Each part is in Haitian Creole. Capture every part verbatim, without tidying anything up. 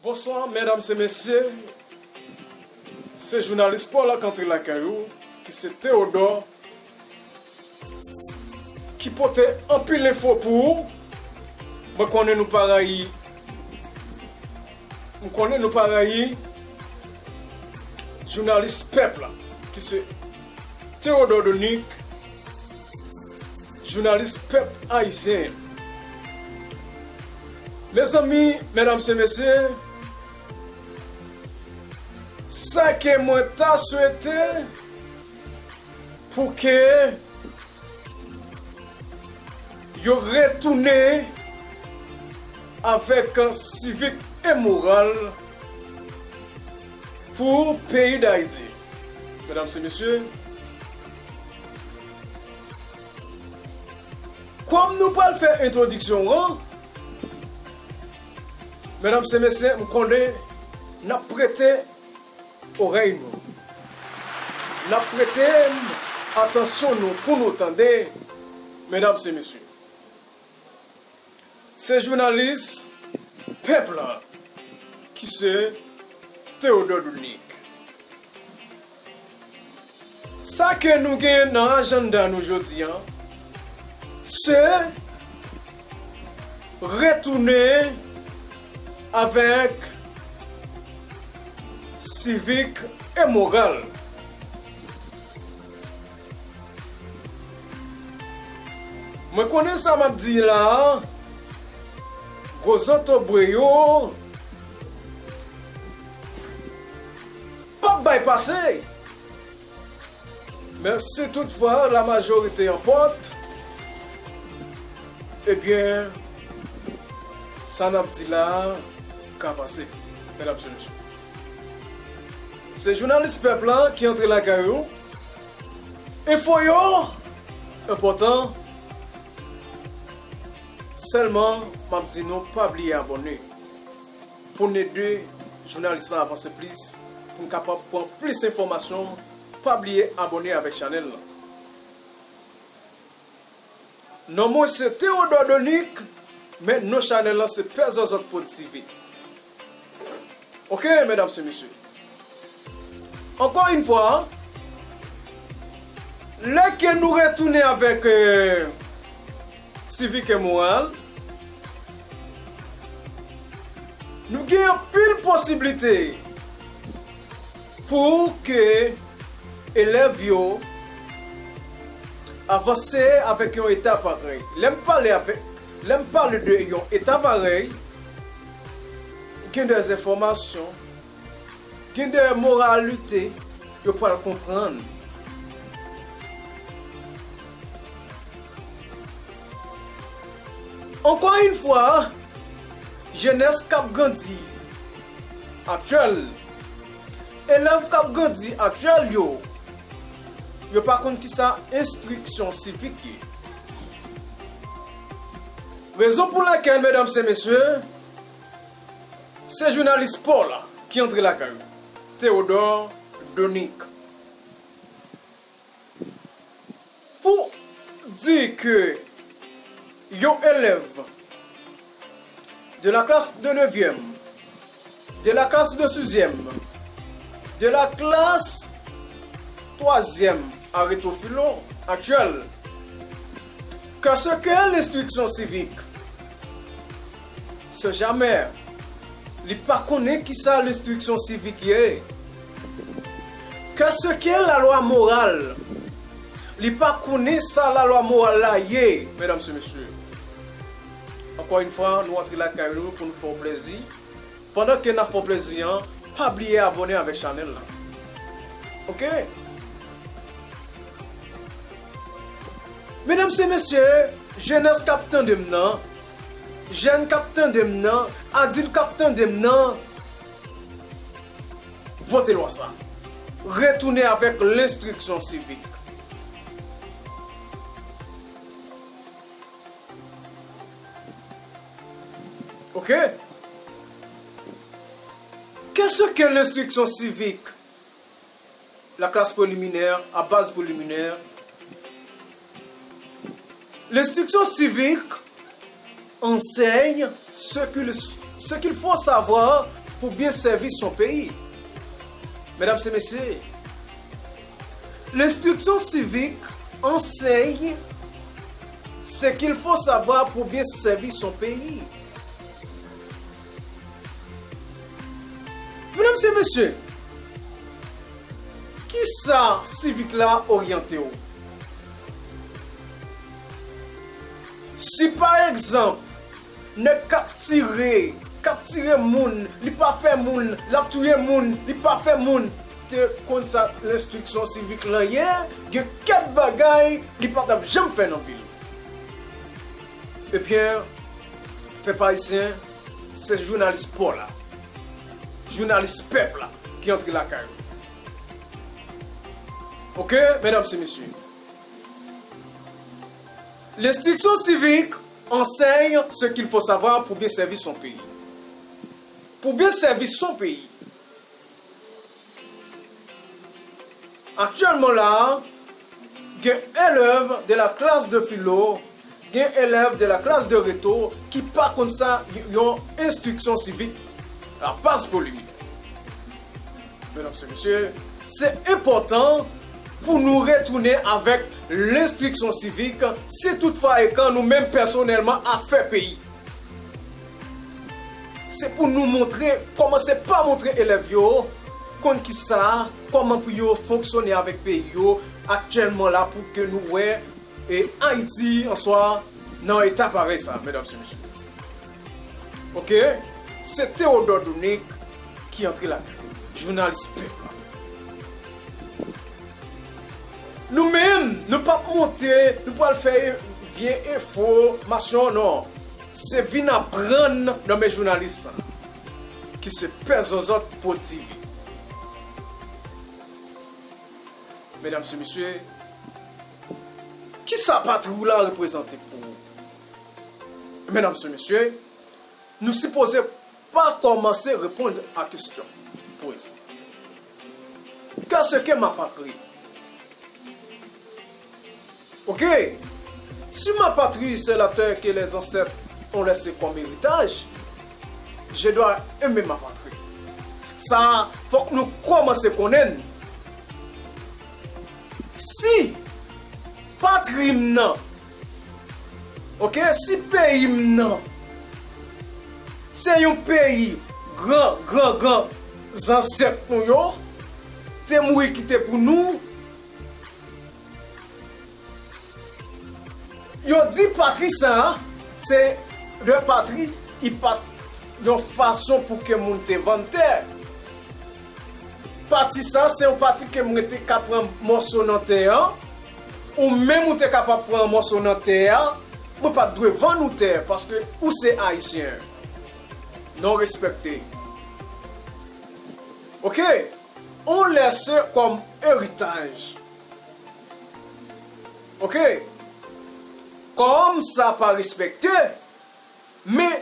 Bonswa, medam e mesye. Se jounalis Paul k antre lakay ou, ki se Théodore, ki pote anpil enfo pou ou. Mwen konnen nou pa rayi, mwen konnen nou pa rayi jounalis pèp la, ki se Théodore Donick, jounalis pèp ayisyen. Mezanmi, medam e mesye, sa ke mwen ta swete pou ke yo retounen avèk sivik e moral pou peyi Dayiti. Medam e mesye, kòm nou pral fè entwodiksyon an, medam e mesye, m konnen n ap prete orèy nou. N ap prete atansyon nou pou nou tande, medam e mesye. Se jounalis pèp la, ki se Théodore Donick. Sa ke nou gen nan ajanda nou jodi a, se retounen avèk sivik e moral. Mwen konnen sa m ap di la a, gwo zantobre yo p ap bay pase. Men si toutfwa la majorite anpòte, ebyen, sa n ap di la a ka pase, medam e mesye. Se jounalis pèp la ki antre lakay ou. Enfo yo enpòtan. Sèlman, m ap di nou, pa bliye abòne. Pou n ede jounalis la avanse plis, pou n kapab pran plis enfòmasyon, pa bliye abòne avèk chanèl la. Non mwen se Théodore Donick, men non chanèl la se Pè Zòzòt Prod T V. Oke, medam e mesye. Ankò yon fwa, lè ke nou retounen avèk, euh, sivik e moral, nou gen anpil posiblite pou ke elèv yo avanse avèk yon eta parèy. Lè m pale avèk, lè m pale de yon eta parèy, gen de enfòmasyon, gen de moralite yo pral konprann. Ankò yon fwa, jenès k ap grandi aktyèl, elèv k ap grandi aktyèl yo, yo pa konn kisa enstriksyon sivik ye. Rezon pou lakèl, medam e mesye, se jounalis pa w la ki antre lakay ou, Théodore Donick. Pou di ke yon elèv de la classe de neuvième, de la classe de sixième, de la classe troisième à Retrofilo actuel, que ce que l'instruction civique, se jamè li pa konnen kisa lenstriksyon sivik ye. Kèske lalwa moral, li pa konnen sa lalwa moral la ye, medam e mesye. Ankò yon fwa, nou antre lakay nou pou nou fè w plezi. Pandan ke n ap fè w plezi an, pa bliye abòne avèk chanèl la. Oke? Medam e mesye, jenès k ap tande m nan, jèn k ap tande m nan, adilt k ap tande m nan, vote lwa sa. Retounen avèk lenstriksyon sivik. Oke? Kèske lenstriksyon sivik? La classe préliminaire, à base préliminaire. L'instruction civique enseigne ce qu'il, ce qu'il faut savoir pour bien servir son pays. Mesdames et messieurs, l'instruction civique enseigne ce qu'il faut savoir pour bien servir son pays. Medam e mesye, kisa sivik la oryante w? Si pa egzanp, nèg k ap tire, k ap tire moun, li pa fè moun, l ap touye moun, li pa fè moun, te konn sa lenstriksyon sivik lan ye, gen kèk bagay li pa t ap janm fè nan vi l. Ebyen, pèp ayisyen, se jounalis pa w la, jounalis pèp la ki antre lakay ou. Oke, medam e mesye. L'instruction civique enseigne ce qu'il faut savoir pour bien servir son pays. Pour bien servir son pays. Aktyèlman la, gen elèv de la klas de filo, gen elèv de la klas de reto ki pa konn sa yon enstriksyon sivik, la base polémique. Medam e mesye, se enpòtan pou nou retounen avèk lenstriksyon sivik, si toutfwa e kan nou menm pèsonèlman ap fè peyi. Se pou nou montre, kòmanse pa montre elèv yo, konn kisa, kòman pou yo fonksyone avèk peyi yo aktyèlman la pou ke nou wè e Ayiti an swa nan eta parèy sa, medam e mesye. Oke? Se Teyodò Donik ki antre lakay. Jounalis pèp la. Nou menm, nou p ap monte, nou pral fè vye enfòmasyon, non. Se vin aprann nan men jounalis sa, ki se pè zòzòt Pwod TV. Medam e mesye, kisa patri w la reprezante pou ou? Medam e mesye, nou sipoze pa kòmanse reponn a kesyon poze. Qu'est-ce que ma patrie? Ok. Si ma patrie, c'est la terre que les ancêtres ont laissée comme héritage, je dois aimer ma patrie. Sa, fòk nou kòmanse konnen l. Si patri m nan, ok, si peyi m nan, se yon peyi gran, gran, gran zansèt nou yo te mouri kite pou nou, yo di patri sa a, se de patri, i pa t yon fason pou ke moun te vann tè. Pati sa, se yon pati ke mwen te ka pran mòso nan tè an, ou menm ou te kapab pran mòso nan tè a, mwen pa t dwe vann ou tè, paske ou se ayisyen. Non respekte. Ok? On laisse comme héritage. Ok? Kòm sa pa respekte, men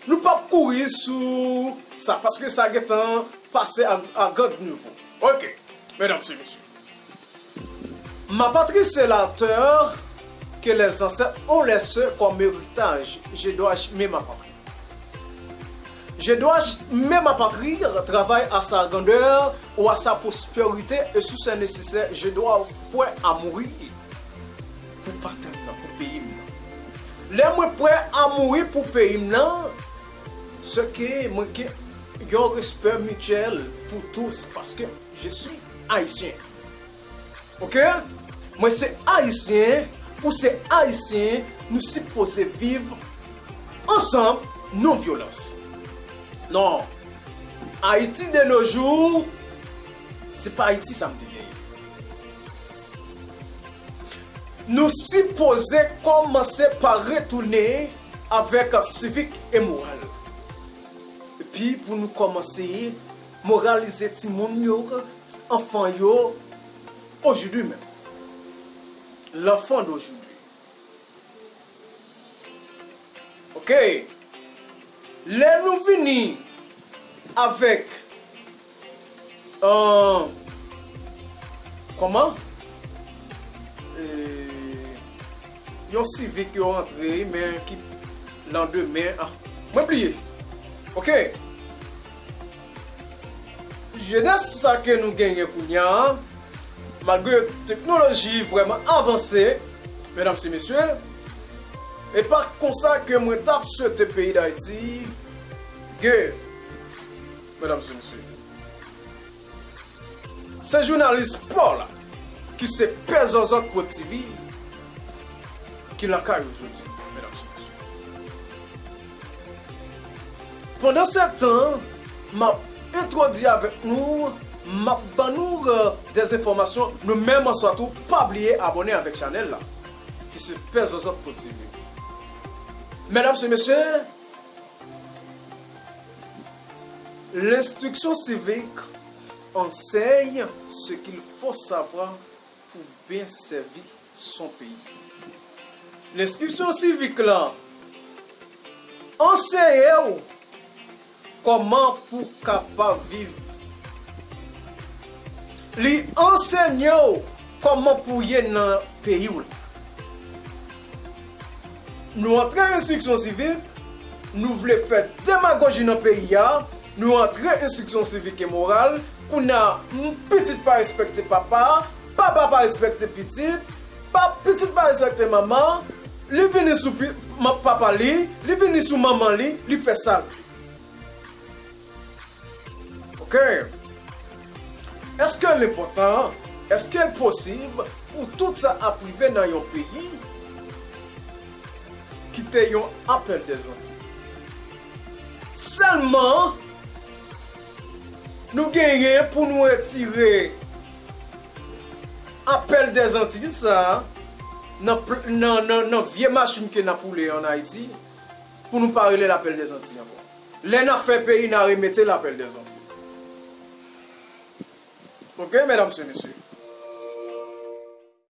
nou p ap kouri sou sa, paske sa gentan pase a, a grand nivo. Ok, medam e mesye. Ma patrie, c'est la terre que les ancêtres ont laissée comme héritage. Je dois aimer ma patrie. Je dois aimer ma patrie, travailler à sa grandeur ou à sa prospérité et si c'est nécessaire, je dois prêt à mourir pour patrie m nan, pou peyi m nan. Lè mwen prè a mouri pou peyi m nan, se ke mwen gen yon respè mityèl pou tous, paske je suis haïtien. Ok? Mwen se ayisyen, ou se ayisyen, nou sipoze viv ansanm, non vyolans. Non. Ayiti de nos jours, se pa Ayiti sa m te genyen. Nou sipoze kòmanse pa retounen avèk sivik e moral. Epi pou nou kòmanse moralize timoun yo, anfan yo, aujourd'hui même. L'enfant d'aujourd'hui. Ok. Lè nou vini avèk, euh, kòman? Euh, yon sivik yo antre, men ki landemen, ah, mwen bliye. Ok. Jenès sa ke nou genyen kounye a, malgre teknoloji vrèman avanse, medam e mesye, e pa konsa ke mwen t ap swete peyi Dayiti gen, medam e mesye. Se jounalis pa w la, ki se pè zòzòt Prod TV, ki lakay ou jodi, medam e mesye. Pandan se tan, m ap entwodui avèk nou, m ap ban nou, euh, dèzenfòmasyon, nou menm answa tou, pa bliye abòne avèk chanèl la, ki se pè zòzòt Prod TV. Medam e mesye, l'instruction civique enseigne ce qu'il faut savoir pour bien servir son pays. Lenstriksyon sivik la anseye w kòman pou w kapab viv. Li ansenye w kòman pou w ye nan peyi w la. Nou antre enstriksyon sivik, nou vle fè demagoji nan peyi a, nou antre enstriksyon sivik e moral, kounye a, m, pitit pa respekte papa, papa pa respekte pitit, pa, pitit pa respekte manman, li vini sou pi, ma, papa li, li vini sou manman li, li fè sa l vle. Ok. Èske l enpòtan? Èske l posib pou tout sa ap rive nan yon peyi ki te yon apèl dèzanti? Sèlman, nou genyen pou nou retire apèl dèzanti sa a nan pl-, nan, nan, nan vye machin ke n ap woule an Ayiti, pou nou pa rele l apèl dèzanti ankò. Lè n ap fè peyi, n a remete l apèl dèzanti. Ok, medam e mesye.